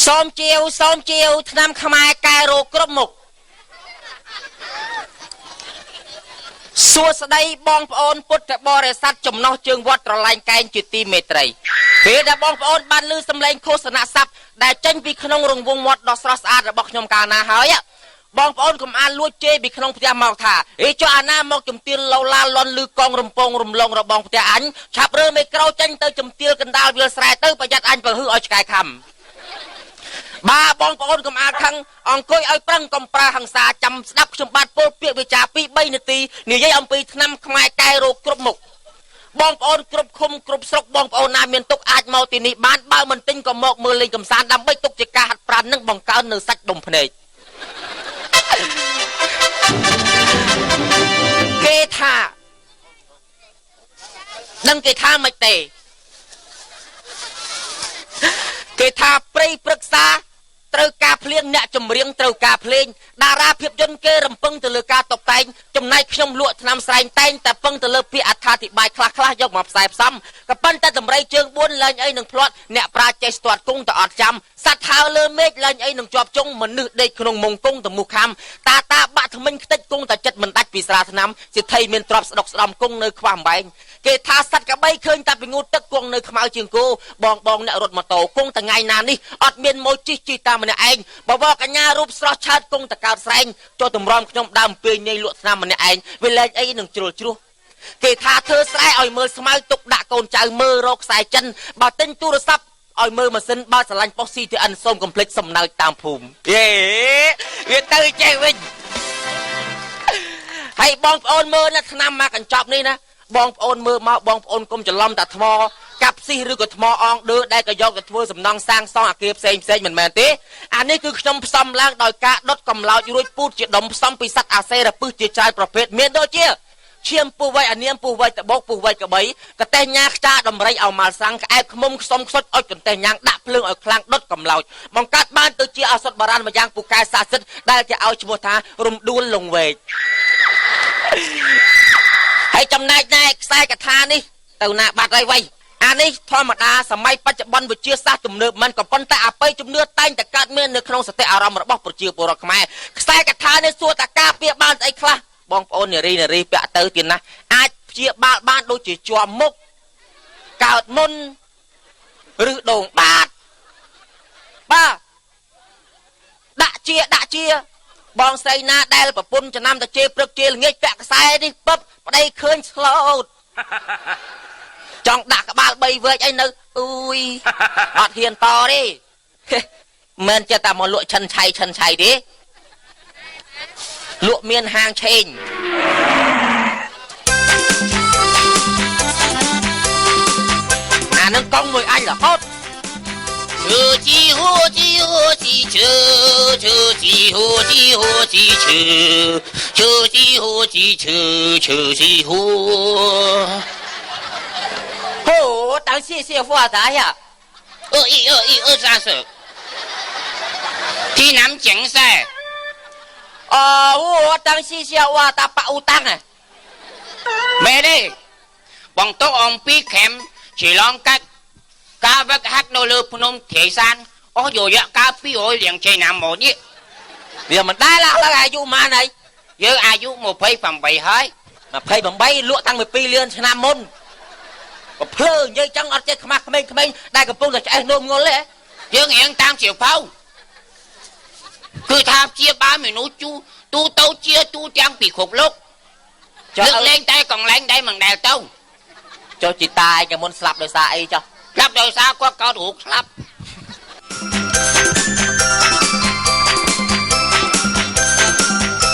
សូមជាវសូមជាវឆ្នាំខ្មែរកែរោគគ្រប់មុខសួស្តីបងប្អូនពុទ្ធបរិស័ទចំណោះជើងវត្តត្រឡែងកែងជាទីមេត្រីពេលដែលបងប្អូនបានឮសំឡេងឃោសនៈស័ព្ទដែលចេញពីក្នុងរង្វង់មាត់ដ៏ស្រស់ស្អាតរបស់ខ្ញុំកាលណាហើយបងប្អូនកុំអាលលួចជេរពីក្នុងផ្ទះមកថាអេចុះអាណាមកជំទាលឡូឡាលន់លឺកងរំពងរំលងរបងផ្ទះអញឆាប់រើមេក្រូចេញទៅជំទាលកណ្ដាលវាលស្រែទៅប្រយ័ត្នអញបង្ហឺឲ្យឆ្កែខំបាទបងប្អូនកុំអាលខឹងអង្គុយឲ្យប្រឹងកុំប្រើហិង្សាចាំស្ដាប់ខ្ញុំបាទពោលពាក្យវាចា2 3នាទីនិយាយអំពីឆ្នាំខ្មែរកែរោគគ្រប់មុខបងប្អូនគ្រប់ឃុំគ្រប់ស្រុកបងប្អូនណាមានទុកអាចមកទីនេះបានបើមិនទិញក៏មកមើលលេងកម្សាន្តដើម្បីទុកជាការហាត់ប្រាណនិងបង្កើននៅសាច់ដុំភ្នែកគេថានឹងគេថាមិនទេគេថាព្រៃព្រឹក្សាត្រូវការភ្លៀងអ្នកចម្រៀងត្រូវការភ្លេងតារាភាពយន្តគេរំពឹងទៅលើការតុបតែងចំណែកខ្ញុំលក់ថ្នាំស្រែងតែងតែពឹងទៅលើពាក្យអត្ថាធិប្បាយខ្លះៗយកមកផ្សាយផ្សំក៏ប៉ុន្តែតម្រៃជើង4លែងអីនឹងភ្លាត់អ្នកប្រាចេះស្ទាត់គង់តែអត់ចាំសត្វហើលើមេឃលែងអីនឹងជាប់ជុងមនុស្សដេកក្នុងមង្គង់ទៅមូសខំតាតាបាក់ថ្មិញខ្ទេចគង់តែចិត្តមិនដាច់ពីស្រាថ្នាំសិទ្ធិមានទ្រព្យស្ដុកស្ដំគង់នៅខ្វះអំបែងគេថាសត្វកបីឃើញតែពីងូតទឹកគង់នៅខ្មៅជាងគោបងបងអ្នករត់ម៉ូតូគង់តែថ្ងៃណានេះអត់មានម៉ូជិះជិះតាមម្នាក់ឯងបវរកញ្ញារូបស្រស់ឆើតគង់តែកើតស្រែងចុះតម្រាំខ្ញុំដើមពេញញីលក់ថ្នាំម្នាក់ឯងវាលែងអីនឹងជ្រុលជ្រោះគេថាធ្វើស្រែឲ្យមើលស្មៅទុកដាក់កូនចៅមើលរកខ្សែចិនបើទិញទូរស័ព្ទឲ្យមើលម៉ាស៊ីនបើស្រឡាញ់ប៉ុស្តិ៍ CTN សូមកុំភ្លេចសំណើចតាមភូមិយេវាទៅចេះវិញហើយបងប្អូនមើលណាថ្នាំមកកញ្ចប់នេះណាបងប្អូនមើលមកបងប្អូនកុំច្រឡំតែថ្មកាប់ស៊ីឬក៏ថ្មអងដឺដែលក៏យកទៅធ្វើសំណង់សាងសង់អគារផ្សេងផ្សេងមិនមែនទេអានេះគឺខ្ញុំផ្សំឡើងដោយការដុតកម្លោចរួចពូតជាដុំផ្សំពីសត្វអាសេរពឹសជាច្រើនប្រភេទមានដូចជាឈាមពស់វៃអានាមពស់វៃតបោកពស់វៃកបីកតេះញ៉ាខ្ចាដំរីឲ្យម៉ាល់សាំងក្អែបខ្មុំខ្សុំខ្សុចអុចកន្ទេះញ៉ាងដាក់ភ្លើងឲ្យខ្លាំងដុតកម្លោចបង្កើតបានទៅជាឱសថបុរាណម្យ៉ាងពូកែស័ក្តិសិទ្ធដែលគេឲ្យឈ្មោះថារំដួលលងវែកហើយចំណែកណែខ្សែកថានេះទៅណាបាត់ហើយវៃអានេះធម្មតាសម័យបច្ចុប្បន្នវិទ្យាសាស្ត្រទំនើបមិនក៏ប៉ុន្តែអបិយជំនឿតែងតែកើតមាននៅក្នុងសតិអារម្មណ៍របស់ប្រជាពលរដ្ឋខ្មែរខ្សែកថានេះសួរតាការពារបានស្អីខ្លះបងប្អូននារីនារីពាក់ទៅទៀតណាអាចព្យាបាលបានដូចជាជាប់មុខកើតមុនឬដងបាតបាទដាក់ជាដាក់ជាបងស្រីណាដែលប្រពន្ធចំណាំតែជេរព្រឹកជេរល្ងាចពាក់ខ្សែនេះពឹបប្តីឃើញស្លូតចង់ដាក់ក្បាល3វែកអីនៅអ៊ុយអត់ហ៊ានតទេមិនចេះតែមកលក់ឆិនឆៃឆិនឆៃទេលក់មានហាងឆេងអានឹងកង់មួយអញរហូត ឈឺជីហូជីហូជីឈឺឈឺជីហូជីហូជីឈឺឈឺជីហូជីឈឺឈឺជីហូ ហូ当谢谢发财呀二一二一二三四ที่น้ำเจ๋งแซ่ អូ当谢谢វ៉ាតាប៉អ៊ូតាំង មែនទេបងតោអំពីខេមជាឡងកាច់ការវឹកហាត់នៅលើភ្នំត្រីសានអស់រយៈកាល200លាងជ័យណាមកនេះ វាមិនដែរឡើយអាយុម៉ានហើយ យើងអាយុ28ហើយ 28លក់តាំងពី2លានឆ្នាំមុនក៏ភ្លើនិយាយចឹងអត់ចេះខ្មាស់ក្មេងៗដែលកំពុងតែឆ្អេះនោមងល់ទេ យើងរៀងតាមជាផៅគឺថាជាបាលមនុស្សជូទូទៅជាទូទាំងពិភពលោកលើកលែងតែកន្លែងដែលមិនដែលទៅ ចុះជីតាឯងមុនស្លាប់ដោយសារអីចុះ ស្លាប់ដោយសារគាត់កោតរូបស្លាប់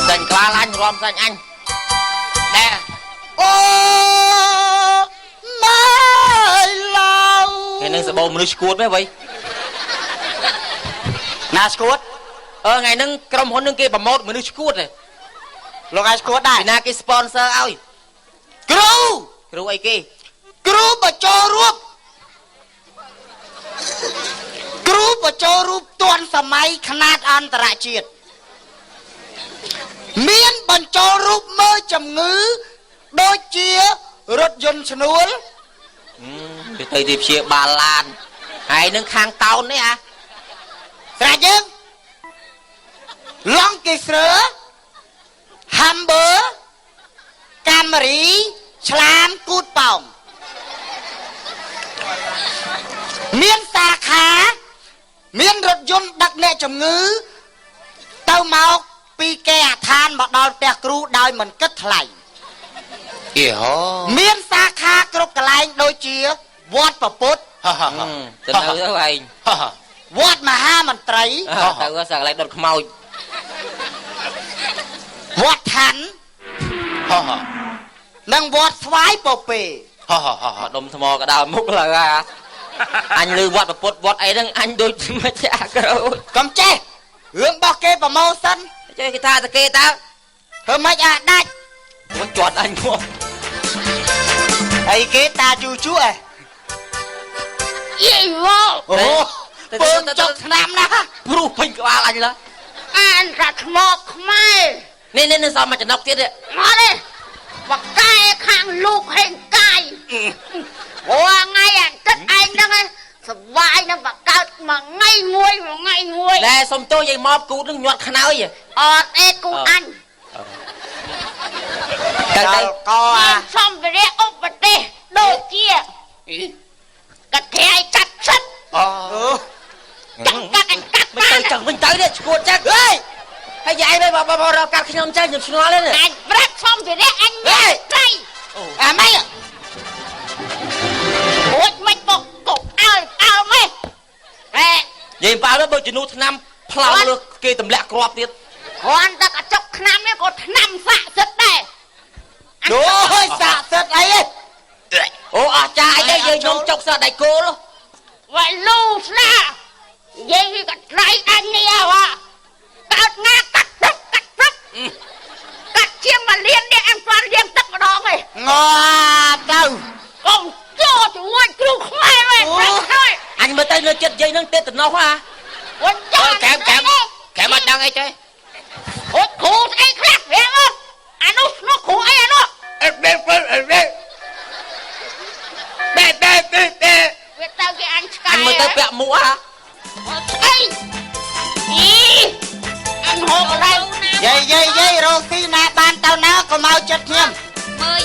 ចាញ់ក្បាលអញរំសាញ់អញ ដែរ អូម៉ែឡៅ ថ្ងៃនឹងសបោមនុស្សឈួតមែនវៃ ណាស្គួត អឺថ្ងៃហ្នឹងក្រុមហ៊ុននឹងគេប្រម៉ូទមនុស្សឈួតទេ លោកឯងស្គួតដែរ ពីណាគេ sponsor ឲ្យ គ្រូ គ្រូអីគេ គ្រូបញ្ចូលរូបគ្រូបញ្ចូលរូបទាន់សម័យខ្នាតអន្តរជាតិមានបញ្ចូលរូបមើលជំងឺដូចជារថយន្តឈ្នួល គេទៅទីព្យាបាលឡានហើយនឹងខាងតោននេះអា ស្រាយើងឡង់គេស្រើហាំបឺកាមរីឆ្លាមគូតប៉ោងមានសាខាមានរថយន្តដឹកអ្នកជំងឺទៅមកពីគេហដ្ឋានមកដល់ផ្ទះគ្រូដោយមិនគិតថ្លៃ អីហូ មានសាខាគ្រប់កន្លែងដូចជាវត្តពពុទ្ធ ទៅនៅទៅឯង វត្តមហាមន្ត្រី ទៅសាកន្លែងដុតខ្មោច វត្តឋាននិងវត្តស្វាយពពេ មកដុំថ្មកដើមមុខឡើយអាអញលឺវត្តពុទ្ធវត្តអីហ្នឹងអញដូចមិនចេះអាក្រូ កុំចេះរឿងរបស់គេប្រម៉ូសិន ចេះគេថាតគេតើ ធ្វើម៉េចអាដាច់ មកជាប់អញមក អីគេតាជូជូអេ យីវ៉ អូពើចុកឆ្នាំណា ព្រោះពេញក្បាលអញឡើ អានថាថ្មខ្មែរ នេះនេះនេះសមមកចំណុកទៀត មកទេបកែខាងលោកហេងកាយរាល់ថ្ងៃអាទឹកឯងហ្នឹងសបាយនឹងបកើតមួយថ្ងៃមួយមួយថ្ងៃមួយ ណែសុំទោសយាយមកគូតនឹងញាត់ខ្នើយ អត់អេគូអញ ទៅទៅ កអា សម្ភារៈឧបទេសដូចជាកត្រៃកាត់សិត អូ កាត់កាត់អញកាត់ មិនទៅចឹងវិញទៅនេះឈួតចឹង ហេ ហើយយាយវិញបបរកកាត់ខ្ញុំចឹងខ្ញុំឆ្ងល់ទេ អញប្រាប់សម្ភារៈអញមានត្រៃ អាម៉េច រួចមិនបុកកុំអើអើម៉េះហេ យាយប៉ាល់បើជំនួឆ្នាំផ្លោលើគេទម្លាក់គ្រាប់ទៀត គ្រាន់តែកញ្ចុកឆ្នាំនេះក៏ឆ្នាំស័ក្តិសិទ្ធដែរ អូយសាក់សិតអី អូអស់ចាអីទេយើងខ្ញុំចុកសោះដៃគោល វ៉ាលូស្នានិយាយវាក៏ត្រៃអញនេះហ៎កើតណាកាត់ព្រឹកកាត់ព្រឹកកាត់ជាងមួយលាននេះអញស្វាន់លាងទឹកម្ដងឯង ងាប់ទៅ កុំចូលជាមួយគ្រូខ្មែរវិញព្រឹកហើយ អញមើលទៅនៅចិត្តយាយនឹងទេតំណោះហ่า អូនចា កែមកែមកែមអត់ដឹងអីទេ អូគ្រូស្អីខ្លះប្រាប់អានោះនោះគ្រូអីអានោះ អេបេបេបេបេបេបេបេ វាទៅគេអញឆ្កែ អញមើលទៅពាក់មួកហ่า ស្អីអីអញហូបអី យាយយាយយាយរកស៊ីណាបានទៅណាក៏មកចិត្តខ្ញុំ មើល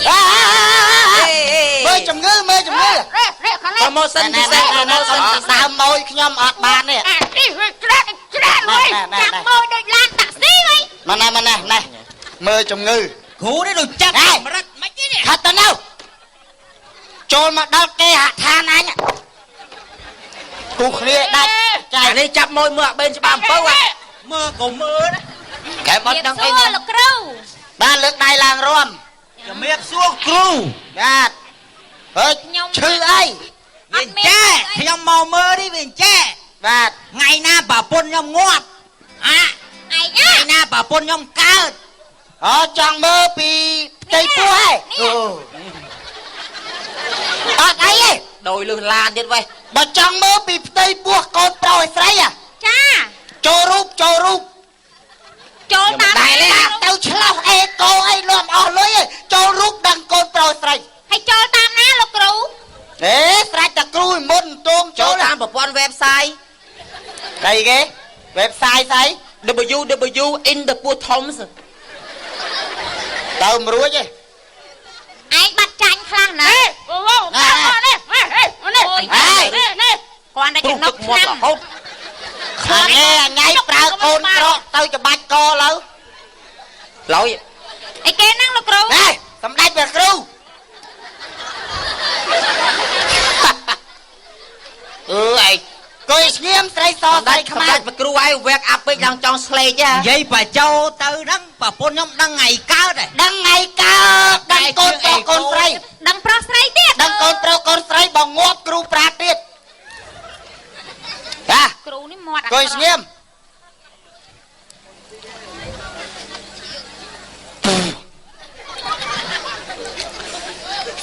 មើលជំងឺមើលជំងឺ រេរេខាងនេះ ប្រម៉ូសិនពិសេសប្រម៉ូសិនពិសេស ដើមម៉ួយខ្ញុំអត់បានទេ អានេះវាច្រើនច្រើនវិញចាំមើលដូចឡានតាក់ស៊ីវិញ មកណាមកណាណែមើលជំងឺ គ្រូនេះដូចចាប់កម្រិតមិនទេនេះ ខាត់ទៅនៅចូលមកដល់គេហដ្ឋានអញគូគ្នាដាច់ចែ អានេះចាប់ម៉ួយមើលអាបេនច្បាស់អំពៅអា មើលក៏មើលណា កែមអត់ដឹងអី លោកគ្រូ បានលើកដៃឡើងរាំ ជំរាបសួរគ្រូ បាទហើយឈឺអី វាចេះខ្ញុំមកមើលនេះវាចេះ បាទ ថ្ងៃណាប្រពន្ធខ្ញុំងាប់អា ឯង ថ្ងៃណាប្រពន្ធខ្ញុំកើត អូចង់មើលពីផ្ទៃពោះហ៎អូអត់អីទេ ដោយលឺឡានទៀតវេះ បើចង់មើលពីផ្ទៃពោះកូនប្រុសឲ្យស្រីហ៎ ចា ចូលរូបចូលរូប ចូលតាម ទៅឆ្លោះអេកូអីលំអស់លុយឯងចូលរូបដឹងកូនប្រុសស្រី ហើយចូលតាមណាលោកគ្រូ អេស្រេចតែគ្រូមុនតង ចូល ចូល តាមប្រព័ន្ធ website ស្អីគេ website ស្អី www in the ពោះធំ ទៅមិនរួចទេ ឯងបាត់ចាញ់ខ្លះណា អូអូនេះនេះនេះនេះ គ្រាន់តែ ព្រោះ ចំណុក ទឹកមាត់ ឆ្នាំ រហូត ខាងនេះអញប្រើកូនក្រកទៅច្បាច់កលើ ឡើយ អីគេហ្នឹងលោកគ្រូ ណែសម្ដេចព្រះគ្រូ អឺឯង គយស្ងៀមស្រីស សម្ ស្រីខ្មៅ ដេចសម្ដេចព្រះគ្រូឯង wake up ពេកឡើងចង់ស្លេកហ៎ និយាយបញ្ចូលទៅហ្នឹងប្រពន្ធខ្ញុំដឹងថ្ងៃកើតហ៎ ដឹងថ្ងៃកើតដឹងកូនប្រុសកូនស្រី ដឹងប្រុសស្រីទៀត ដឹងកូនប្រុសកូនស្រីបើងាប់គ្រូប្រាប់ទៀតចា គ្រូនេះមាត់ គយស្ងៀម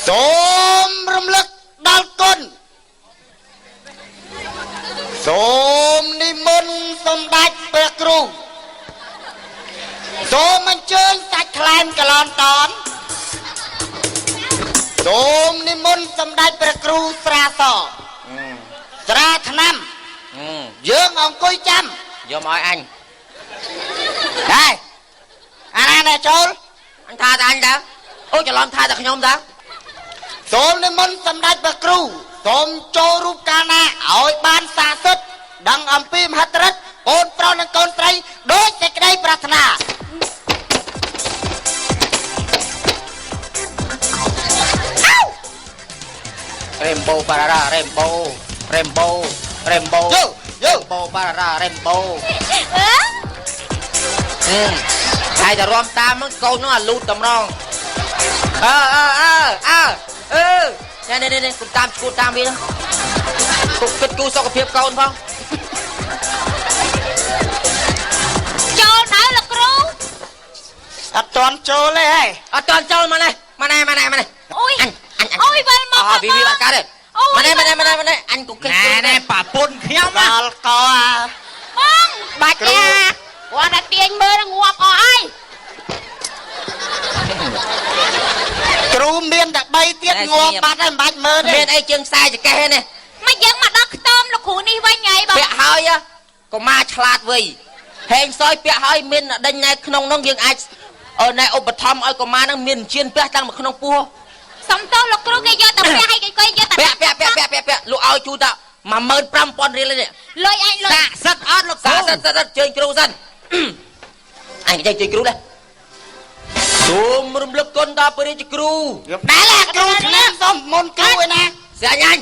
សូមរំលឹកដល់គុណសូមនិមន្តសម្ដេចព្រះគ្រូសូមអញ្ជើញសាច់ខ្លែមកឡនតនសូមនិមន្តសម្ដេចព្រះគ្រូស្រាសស្រាថ្នាំ យើងអង្គុយចាំ យកមកឲ្យអញ ដែរអាណាអ្នកចូល អញថាតែអញតើអូច្រឡំថាតែខ្ញុំតើ សូមនិមន្តសម្ដេចព្រះគ្រូសូមចូលរូបកាលណាឲ្យបានសាកសិទ្ធដឹងអំពីមហិទ្ធិឫទ្ធិកូនប្រុសនិងកូនស្រីដោយសេចក្តីប្រាថ្នា រេមបូបារ៉ារេមបូរេមបូរេមបូ យូយូ បូបារ៉ារេមបូ អឺ ហើយតែរំតាមហ្នឹងកូនហ្នឹងអាលូតតម្រងអើអើអើអើអឺនេះនេះនេះគុំតាមឈួតតាមវាគុំគិតគូសុខភាពកូនផង ចូលនៅលោកគ្រូ អត់តន់ចូលទេហី អត់តន់ចូលមកនេះមកនេះមកនេះមកនេះ អូយ អញអញ អូយវិលមក អវីវីអត់កើតទេមកនេះមកនេះមកនេះមកនេះអញក៏គិត ណែណែប្រពន្ធខ្ញុំណា ដល់កអា បង បាច់ទេគាត់តែទាញមើលងាប់អស់ហើយ គ្រូមានតែ3ទៀតងាប់បាត់ហើយមិនបាច់មើលទេ មានអីជើងខ្សែចកេះនេះ មកយើងមកដល់ខ្ទមលោកគ្រូនេះវិញហីបង ពាក់ហើយកុមារឆ្លាតវៃហេងសយពាក់ហើយមានដេញណែក្នុងនោះយើងអាចណែឧបត្ថម្ភឲ្យកុមារនឹងមានជៀនពាក់តាំងមកក្នុងពោះ សំទោសលោកគ្រូគេយកតែពាក់ឲ្យគេគេយកតែ ពាក់ពាក់ពាក់ពាក់ពាក់ពាក់លោកឲ្យជូតា15000រៀលនេះ លុយឯងលុយ សាកសិទ្ធអត់លោកគ្រូ សាសិតសិតជើងគ្រូសិនអញចេះជើងគ្រូដែរសូមរំលឹកគុណដល់ព្រះរាជគ្រូ ដែលអាគ្រូឆ្នាំសុំមុនគ្រូឯណា ស្រាញ់អញ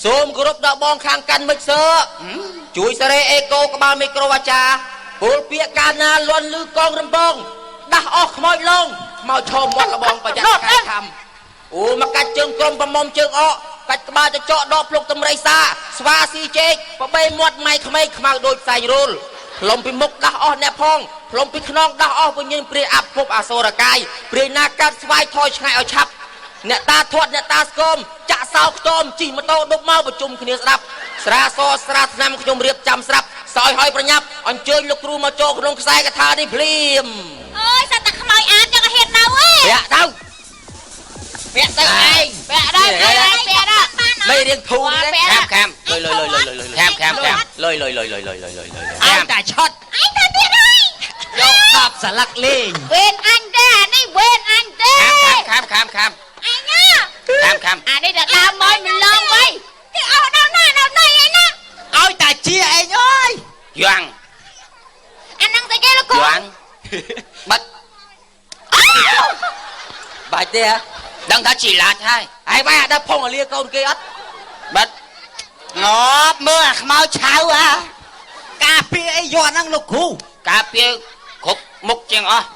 សូមគោរពដល់បងខាងកាន់មិចសើជួយសេរីអេកូក្បាលមីក្រូអាចារ្យពលពាក្យកាលណាលន់លឺកងរំបងដាស់អស់ខ្មោចឡងខ្មោចឈោមាត់លបងប្រយ័ត្នកាយខំអូមកកាច់ជើងក្រុមប្រមុំជើងអកកាច់ក្បាលចចកដកភ្លុកតម្រៃសាស្វាស៊ីជែកបបីមាត់ម៉ៃក្មេកខ្មៅដូចផ្សែងរូលផ្លុំពីមុខដាស់អស់អ្នកផងផ្លុំពីខ្នងដាស់អស់វិញ្ញាណព្រាយអាប់ភពអសូរកាយព្រាយណាកាត់ស្វាយថយឆ្ងាយឲ្យឆាប់អ្នកតាធាត់អ្នកតាស្គមចាក់សោខ្ទមជិះម៉ូតូដប់មកប្រជុំគ្នាស្ដាប់ស្រាសស្រាថ្នាំខ្ញុំរៀបចាំស្រាប់សោយហើយប្រញាប់អញ្ជើញលោកគ្រូមកចូលក្នុងខ្សែកថានេះភ្លាម អើយសត្វតែខ្មោចអាតចឹងហ៊ាននៅឯ ពាក់ទៅ ពាក់ទៅឯង ពាក់ដែរពាក់ដែរពាក់ដែរ មិនរៀងធូរទេ ខាមខាម លុយលុយលុយលុយលុយ ខាមខាមខាម លុយលុយលុយលុយលុយលុយលុយលុយ ឲ្យតែឆុត ឯងទៅទៀតហើយ យក10សន្លឹកលេង វេនអញទេអានេះវេនអញទេ ខាមខាមខាម ឯងណា ខាមខាម អានេះដល់ដើមមកមិនឡងវិញ គេឲ្យដល់ណាដល់ណីឯណា ឲ្យតែជាឯងអើយ យ៉ាង អាហ្នឹងស្អីគេលោកគ្រូ យ៉ាងបាត់ បាច់ទេហ៎ ដឹងថាជីឡាចហើយ ហើយបែរអាដល់ផុងអាលាកូនគេអត់ បាត់ ងាប់មើលអាខ្មៅឆៅអា ការពារអីយកហ្នឹងលោកគ្រូ ការពារគ្រប់មុខជាងអស់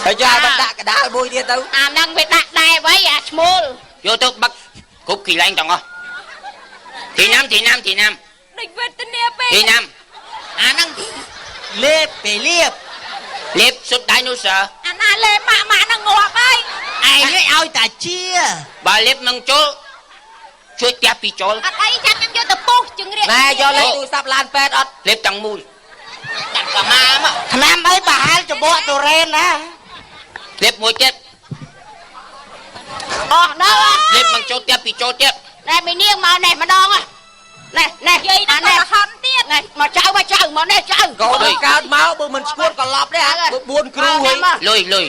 ហើយយកឲ្យដាក់កដាលមួយទៀតទៅ អាហ្នឹងវាដាក់ដែរໄວអាឈ្មោល យកទៅបាក់គ្រប់គីឡែងទាំងអស់ទីណាំទីណាំទីណាំ ដូចវេទនាពេក ទីណាំ អាហ្នឹងលេបពេលលេប លេបសុទ្ធដៃនោះសើ អាណាលេម៉ាក់ម៉ាក់ហ្នឹងងាប់ហើយ ឯងនេះឲ្យតែជា បើលេបមិនចូលជួយផ្ទះពីចូល អត់អីចាំខ្ញុំយកទៅពុះជង្រៀក ណែយកលេខទូរស័ព្ទឡានពេទ្យអត់ លេបទាំងមូល ដាក់កាម៉ាមក ថ្នាំអីប្រហែលច្បកទុរេនណា លេបមួយទៀត អស់នៅ លេបមិនចូលផ្ទះពីចូលទៀត ណែមីនាងមកណែម្ដងណែណែ យាយ អាណែ ហ្នឹងក៏ហន់ទៀត ណែមកចៅមកចៅមកណែចៅ កូនកើតមកបើមិនឈួតក៏ឡប់ដែរបើ4គ្រូហី លុយលុយ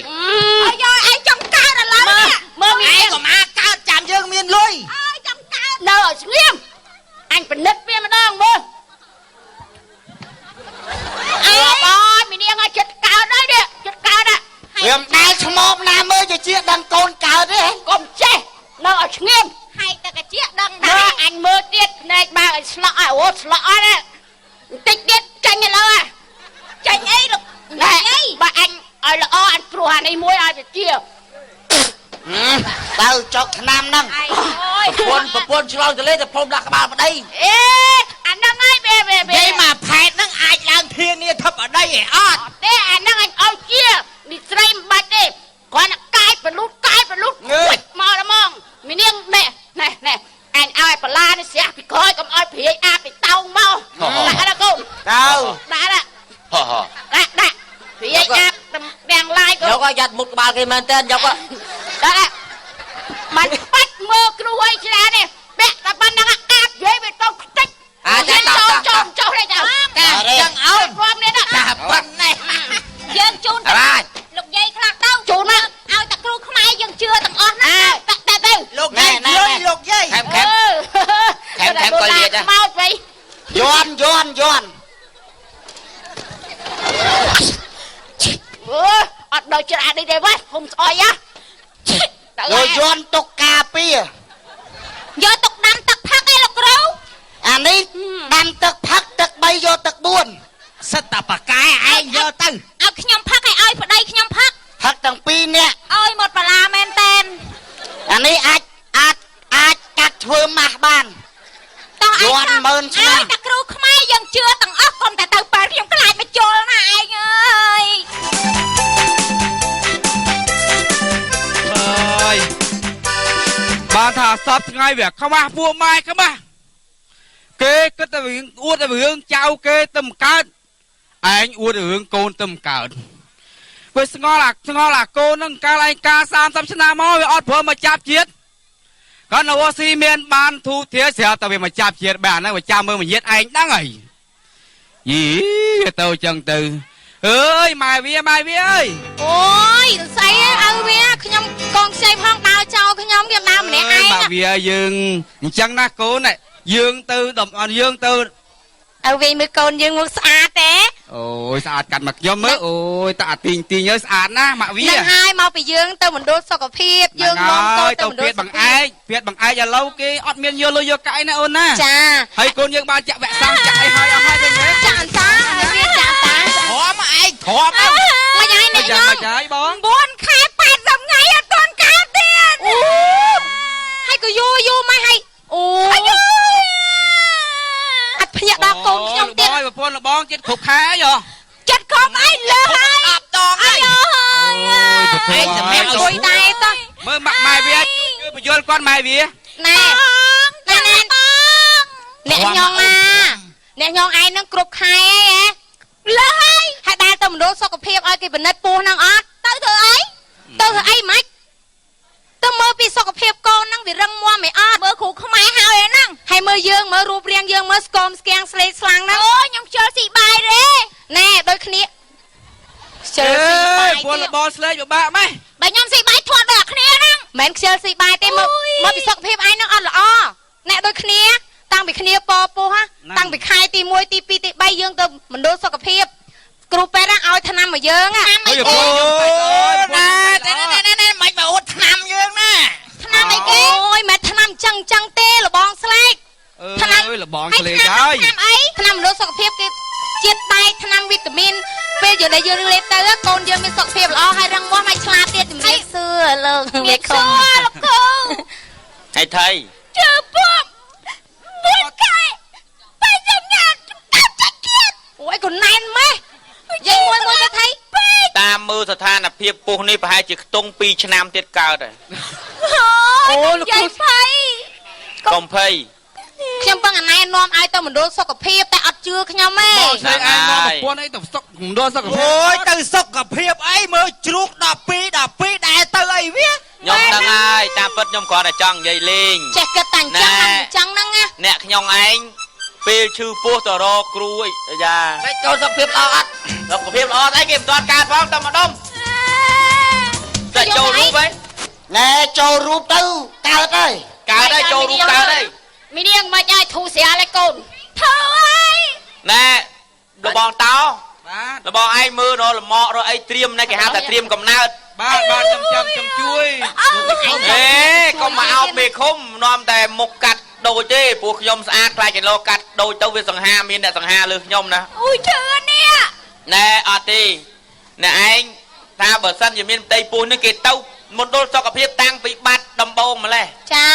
អើយយកឯងចង់កើតឥឡូវនេះ មើលមី ឯង នាង កុំអាកើតចាំយើងមានលុយ អើយចង់កើត នៅឲ្យស្ងៀមអញពិនិត្យវាម្ដងមើលអើយមីនាងឲ្យចិត្តកើតហើយនេះចិត្តកើតហ่ะ វាមិនដែលឆ្មោបណាមើលជាជាដឹងកូនកើតទេ កុំចេះនៅឲ្យស្ងៀម ហែកតែកាជាដឹង មើ ដែរ លអញមើលទៀតភ្នែកបើឲ្យស្លក់ឲ្យអូស្លក់អត់បន្តិចទៀតចាញ់ឥឡូវ ចាញ់អីលោក ណែបើអញឲ្យល្អអញព្រោះអានេះមួយឲ្យវាជា ទៅចុកថ្នាំហ្នឹង ឯងអូយ ប្រពន្ធប្រពន្ធឆ្លងទលេទៅផុំដាក់ក្បាលប្តី អេអាហ្នឹងហើយវាវាវា និយាយមកផែតហ្នឹងអាចឡើងធានាធិបតីឯអត់ ទេអាហ្នឹងអញឲ្យជានេះស្រីមិនបាច់ទេគ្រាន់តែកាយបលូតកាយបលូតមកដល់ហ្មងមីនាងណែណែណែអញឲ្យបលានេះស្រាក់ពីក្រោយកុំឲ្យព្រាយអាពីតោងមកដាក់ណាកូន ទៅ ដាក់ណា ហោហោ ដាក់ដាក់ព្រាយអាទាំងឡាយកូន យកឲ្យយ៉ាត់មុតក្បាលគេមែនតើយក ដាក់មិនបាច់មើលគ្រូអីច្រើនទេពាក់តែប៉ុណ្្នឹងអាបនិយាយវា មក៏លាតដែរ ខ្មោចវិញ យន់យន់យន់ អឺអត់ដល់ចិត្តអានេះទេវ៉េហុំស្អុយហ៎ទៅ យកយន់ទុកការពារ យកទុកដាំទឹកផឹកឯលោកគ្រូ អានេះដាំទឹកផឹកទឹក3យកទឹក4 សិតតែប៉កែឯងយកទៅ ឲ្យខ្ញុំផឹកឲ្យឲ្យប្តីខ្ញុំផឹក ផឹកទាំងពីរនាក់ ឲ្យមកបលាមែនតែន អានេះអាចអាចអាចកាត់ធ្វើម៉ាស់បាន តោះឯង យន់ម៉ឺនឆ្នាំ ឲ្យតែគ្រូខ្មែរយើងជឿទាំងអស់កុំតែទៅប៉ែតខ្ញុំខ្លាចមកជល់ណាឯងអើយ អើយបានថាសពថ្ងៃវាខ្មាស់ពួកម៉ែខ្មាស់គេគិតតែរឿងអួតតែរឿងចៅគេទៅមិនកើតឯងអួតរឿងកូនទៅមិនកើតវាស្ងល់អាស្ងល់អាកូនហ្នឹងកាលឯងការ30ឆ្នាំមកវាអត់ព្រមមកចាប់ជាតិគាត់នៅអូស៊ីមានបានធូធាស្រាប់តែវាមកចាប់ជាតិបែរហ្នឹងវាចាំមើលមញាតឯងដឹងហើយយីវាទៅចឹងទៅអើយម៉ែវាម៉ែវាអើយ អូយស្អីឲ្យវាខ្ញុំកងខ្ចីផងដើរចោលខ្ញុំខ្ញុំដើរម្នាក់ឯង បាទវាយើងអញ្ចឹងណាកូនណាយើងទៅតំអន់យើងទៅ ឲ្យវាមើលកូនយើងមកស្អាតទេ អូយស្អាតកាត់មកខ្ញុំមើលអូយតាអាទីងទីងអើយស្អាតណាស់ម៉ាក់វា នឹងហើយមកពីយើងទៅមណ្ឌលសុខភាពយើងនាំកូនទៅ ទៅ មណ្ឌល ពៀតបង្អែកពៀតបង្អែកឥឡូវគេអត់មានយកលុយយកកាក់ឯណាអូនណា ចា ហើយកូនយើងបានចាក់វ៉ាក់សាំងចាក់អីហើយអស់ហើយទេមែន ចាអន្តាឲ្យវាចាអន្តា ធំឯងធំ មកយ៉ាងនេះ យ៉ាង ខ្ញុំ មកហើយបង 9ខែ80ថ្ងៃអត់ទាន់កើតទៀតអូហើយក៏យូរយូរមកហើយអូអត់ភ្ញាក់ដល់កូនខ្ញុំទៀត អូយប្រពន្ធលបងចិត្តគ្រប់ខែអីហ៎ ចិត្តខំអីលើហើយ 10ដងហើយ អូយ ឯងសម្រាប់ អង្គុយដែរតោះ មើលម៉ាក់ម៉ែវាជួយបញ្យល់គាត់ម៉ែវា ណែណែណែអ្នកញងអាអ្នកញងឯងនឹងគ្រប់ខែអីហ៎លើហើយហើយដើរទៅមណ្ឌលសុខភាពឲ្យគេពិនិត្យពោះនឹងអត់ទៅធ្វើអីទៅធ្វើអីម៉េចទៅមើលពីសុខភាពកូនហ្នឹងវារឹងមាំឯអត់មើលគ្រូខ្មែរហើយហ្នឹងហើយមើលយើងមើលរូបរាងយើងមើលស្គមស្គាំងស្លេកស្លាំងហ្នឹងអូខ្ញុំខ្ជិលស៊ីបាយទេណែដូចគ្នាខ្ជិលស៊ីបាយ ប្រពន្ធលបងស្លេកពិបាកម៉េះ បើខ្ញុំស៊ីបាយធាត់ដល់គ្នាហ្នឹងមិនខ្ជិលស៊ីបាយទេមកមកពីសុខភាពឯងហ្នឹងអត់ល្អអ្នកដូចគ្នាតាំងពីគ្នាពពោះតាំងពីខែទី1ទី2ទី3យើងទៅមណ្ឌលសុខភាពគ្រូពេទ្យឲ្យថ្នាំមកយើង ហើយប្រពន្ធ ណែណែណែណែមិនមកអួតឆ្នាំយើងណា ថ្នាំអីគេអូយមិនថ្នាំចឹងចឹងទេលបងស្លេក អើយលបងស្លេកហើយ ថ្នាំអីថ្នាំមណ្ឌលសុខភាពគេជាតិដែកថ្នាំវីតាមីនពេលយើងដែលយើងលេបទៅកូនយើងមានសុខភាពល្អហើយរឹងមាំហើយឆ្លាតទៀតជំរាបសួរលោកមេឃុំលោកគ្រូ ថៃថៃ ជឿពុកមួយខែបែរយ៉ាងណាតាមចាច់ទៀតអូយកូនណែនម៉េះយាយមួយមួយទៅថៃ តាមមើលស្ថានភាពពោះនេះប្រហែលជាខ្ទង់2ឆ្នាំទៀតកើតហើយ អូលោកគ្រូភ័យក ុំភ័យ ខ្ញុំពឹងអាណែនាំឲ្យទៅមណ្ឌលសុខភាពតែអត់ជឿខ្ញុំទេ បងស្រីឯងនាំប្រពន្ធអីទៅសុកមណ្ឌលសុខភាព អូយទៅសុខភាពអីមើលជ្រូក12 12ដែរទៅអីវា ខ្ញុំដឹងហើយតាមពិតខ្ញុំគ្រាន់តែចង់និយាយលេង ចេះគិតតែអញ្ចឹងអញ្ចឹងហ្នឹងណា អ្នកខ្ញុំឯងពេលឈឺពោះទៅរកគ្រូអីយ៉ា តែកូនសុខភាពល្អអត់ សុខភាពល្អស្អីគេមិនទាន់កើតផងតែម្ដុំតែចូលរូបហី ណែចូលរូបទៅកើតហើយ កើតហើយចូលរូបកើតហើយ មីនាងមិនឲ្យធូរស្រាលឯកូន ធូរហើយ ណែលបងតោ បាទ លបងឯងមើលរលម៉ករអីត្រៀមណាគេហៅថាត្រៀមកំណើត បាទបាទចាំចាំចាំជួយ អេកុំមកអោបមេឃុំនាំតែមុខកាត់ដូចទេព្រោះខ្ញុំស្អាតខ្លាចគេលោកាត់ដូចទៅវាសង្ហាមានអ្នកសង្ហាលើខ្ញុំណា អូយជឿនេះ ណែអត់ទេអ្នកឯងថាបើសិនជាមានផ្ទៃពោះនេះគេទៅមណ្ឌលសុខភាពតាំងពីបាត់ដំបងម្លេះ ចា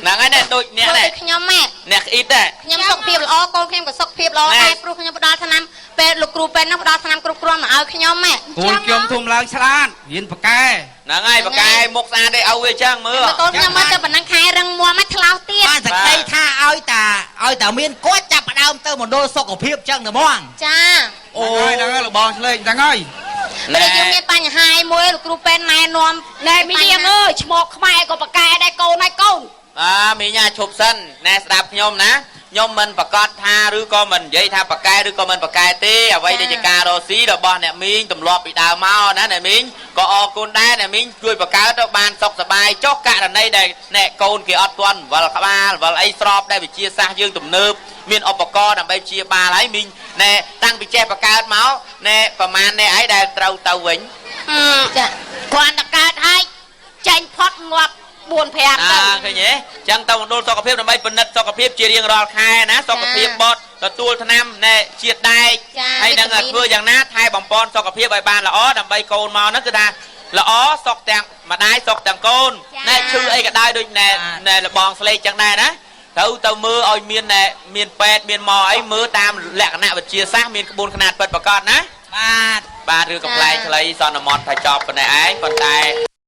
ហ្នឹងហើយណែដូចអ្នកណែ ដូចខ្ញុំម៉ែ អ្នកក្អ៊ីតដែរ ខ្ញុំសុខភាពល្អកូនខ្ញុំក៏សុខភាពល្អដែរព្រោះខ្ញុំផ្ដល់ថ្នាំពេទ្យលោកគ្រូពេទ្យហ្នឹងផ្ដល់ថ្នាំគ្រប់គ្រាន់មកឲ្យខ្ញុំម៉ែ កូនខ្ញុំធំឡើងឆ្លាតរៀនប៉កែ ហ្នឹងហើយបកែមុខស្អាតទេឲ្យវាចឹងមើល កូនខ្ញុំមកទៅប៉ុណ្ណឹងខែរឹងមាំឲ្យថ្លោសទៀត បានសក្តីថាឲ្យតាឲ្យតាមានគាត់ចាប់ផ្ដើមទៅមណ្ឌលសុខភាពចឹងតែហ្មង ចា អូយហ្នឹងហើយលបងស្លេកហ្នឹងហើយ ពេលយើងមានបញ្ហាមួយលោកគ្រូពេទ្យណែនាំ ណែមីនាងអើយឈ្មោះខ្មែរក៏ប៉កែដែរកូនហើយកូន អាមីញ៉ាឈប់សិនណែស្ដាប់ខ្ញុំណា ខ្ញុំមិនប្រកាសថាឬក៏មិននិយាយថាប្រកែឬក៏មិនប្រកែទេអ្វីដែលជាការរកស៊ីរបស់អ្នកមីងទម្លាប់ពីដើមមកណាអ្នកមីងក៏អរគុណដែរអ្នកមីងជួយបង្កើតទៅបានសុខសប្បាយចុះករណីដែលអ្នកកូនគេអត់ទាន់វល់ក្បាលវល់អីស្របដែលវិជាសាស្ត្រយើងទំនើបមានឧបករណ៍ដើម្បីព្យាបាលហើយមីងណែតាំងពីចេះបង្កើតមកណែប្រមាណណែអីដែលត្រូវទៅវិញ ចា គ្រាន់តែកើតហើយចេញផុតងាប់4 5ទៅ អើឃើញទេចឹងទៅមណ្ឌលសុខភាពដើម្បីពិនិត្យសុខភាពជារៀងរាល់ខែណាសុខភាពបត់ទទួលថ្នាំណែជាតិដែក ចា ហើយនឹង វីតាមីន ធ្វើយ៉ាងណាថែបំពន់សុខភាពឲ្យបានល្អដើម្បីកូនមកហ្នឹងគឺថាល្អសុខទាំងម្ដាយសុខទាំងកូនណែឈឺអីក៏ដោយដូចណែណែលបងស្លេកចឹងដែរណាត្រូវទៅមើលឲ្យមានណែមានពេទ្យមានមកអីមើលតាមលក្ខណៈវិទ្យាសាស្ត្រមានក្បួនខ្នាតពិតប្រាកដណា បាទ បាទឬកំ pl ែងខ្លីសន្មត់ថាចប់ប៉ុណ្ណេះឯងប៉ុន្តែ